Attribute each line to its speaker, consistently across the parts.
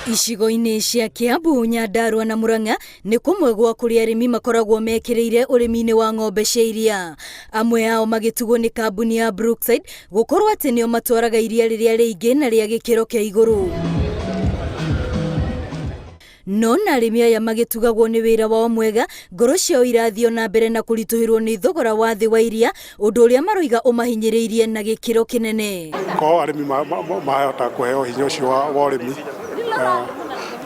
Speaker 1: Icigo-inĩ cia Kiambu, Nyandarua na Murang'a nĩ kũmwe gwa kũrĩa arĩmi makoragwo mekĩrĩire ũrĩmi-inĩ wa ng'ombe cia iria. Amwe ao magĩtugwo nĩ kambuni ya Brookside gũkorwo atĩ nĩo matwaraga iria rĩrĩa rĩingĩ na rĩa gĩkĩro kĩa igũrũ. No na arĩmi aya magĩtugagwo nĩ wĩra wao mwega, ngoro ciao irathiĩ o na mbere na kũritũhĩrwo nĩ thogora wa thĩ wa iria, ũndũ ũrĩa maroiga ũmahinyĩrĩirie na gĩkĩro kĩnene.
Speaker 2: Korwo arĩmi mahota kũheo hinya ũcio wa ũrĩmi,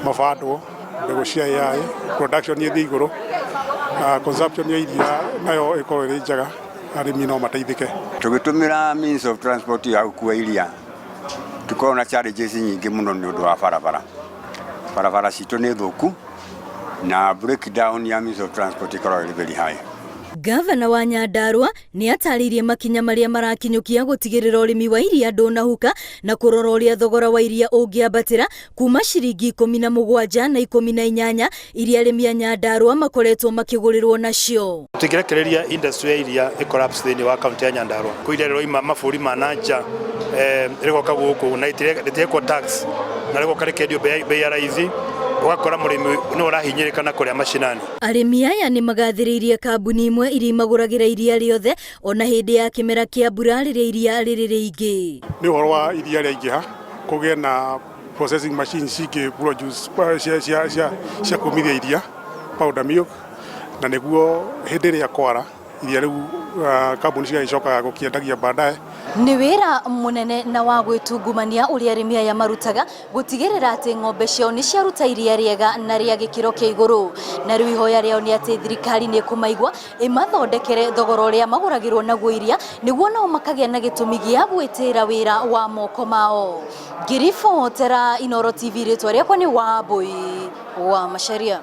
Speaker 2: mabandwo mbegũ cia AI, production ĩthiĩ igũrũ, consumption ya iria nayo ĩkorwo ĩrĩ njega, arĩmi no mateithĩke.
Speaker 3: Tũgĩtũmĩra means of transport ya gũkua iria tũkoragwo na challenges nyingĩ mũno nĩ ũndũ wa barabara. Barabara citũ nĩ thũku na breakdown ya means of transport ĩkoragwo ĩrĩ very high.
Speaker 1: Ngavana wa Nyandarua nĩ atarĩirie makinya marĩa marakinyũkia gũtigĩrĩra ũrĩmi wa iria ndũnahuka na kũrora ũrĩa thogora wa iria ũngĩambatĩra kuma ciringi 17 na 18 iria arĩmi a Nyandarua makoretwo makĩgũrĩrwo nacio.
Speaker 4: Tũtingĩrekereria industry ya iria ĩ collapse thĩinĩ wa kaunti ya Nyandarua. Kwĩ iria rĩroima mabũrũri ma na nja rĩgoka gũkũ na rĩtirekwo tax na rĩgoka rĩkendio bei ya raithi, ũgakora mũrĩmi nĩwe ũrahinyĩrĩka na kũrĩa macinani.
Speaker 1: Arĩmi aya nĩ magathĩrĩirie kambuni imwe iria imagũragĩra iria rĩothe ona hĩndĩ ya kĩmera kĩa mbura rĩrĩa iria rĩrĩ rĩingĩ.
Speaker 2: Nĩ ũhoro wa iria rĩaingĩha kũgĩe na processing machines cingĩ produce cia kumithia iria, powder milk, na nĩguo hĩndĩ ĩrĩa kwara iria rĩu kambuni cigagĩcokaga gũkĩendagia baadaye.
Speaker 1: Nĩ wĩra mũnene na wa gwĩtungumania ũrĩa arĩmi aya marutaga gũtigĩrĩra atĩ ng'ombe ciao nĩ ciaruta iria rĩega na rĩa gĩkĩro kĩa igũrũ. Na rĩu ihoya rĩao nĩ atĩ thirikari nĩ ĩkũmaigua ĩmathondekere thogora ũrĩa magũragĩrwo naguo iria nĩguo nao makagĩa na gĩtũmi gĩa gwĩtĩĩra wĩra wa moko mao. Ngĩribotera Inooro TV rĩtwa rĩakwa nĩ Wambũi wa Macharia.